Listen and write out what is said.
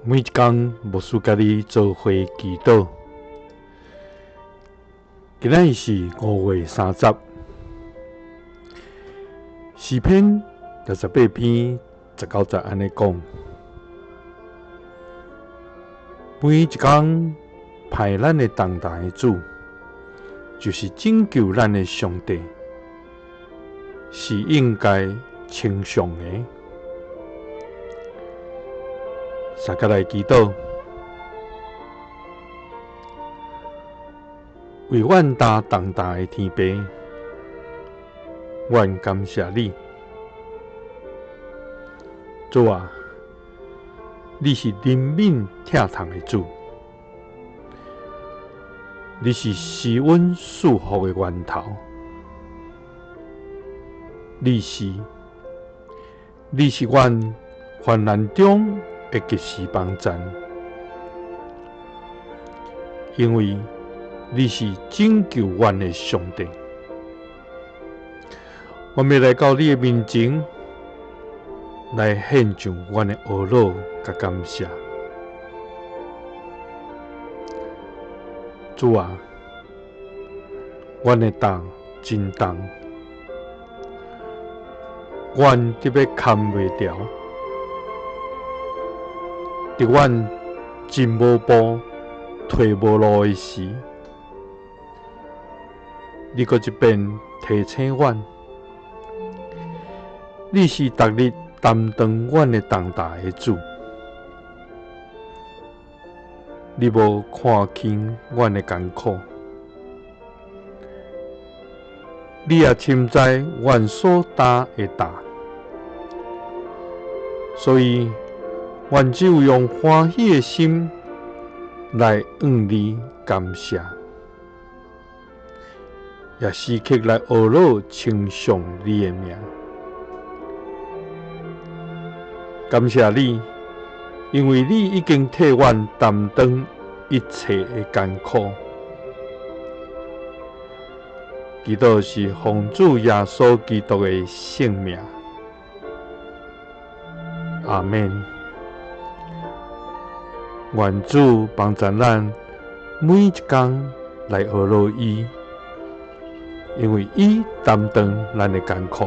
每一工牧師佮你做伙祈禱。今仔日是5月30，詩篇68篇19節按呢講：每一工派咱的重擔的主，就是拯救咱的上帝，是應該稱頌的。大家來祈禱，為阮擔重擔的天父，阮感謝你。主啊，你是憐憫疼痛的主，你是施阮賜福的源頭，你是阮患難中的及時幫贊，因為你是拯救阮的上帝。我欲來到你的面前，來獻上阮的懊惱佮感謝。主啊，阮的擔真重，阮得欲牽袂牢。佇阮真無步、退無路的時，你閣一遍提醒阮，你是逐日擔當阮的重擔的主，你無看輕阮的艱苦，你也深知阮所擔的擔，所以，阮只有用歡喜的心來向你感謝，也時刻來呵咾稱頌你的名。感謝你，因為你已經替阮擔當一切的艱苦。祈禱是奉主耶穌基督的聖名。阿們。願主幫助咱每一工來呵咾伊，因為伊擔當咱的艱苦。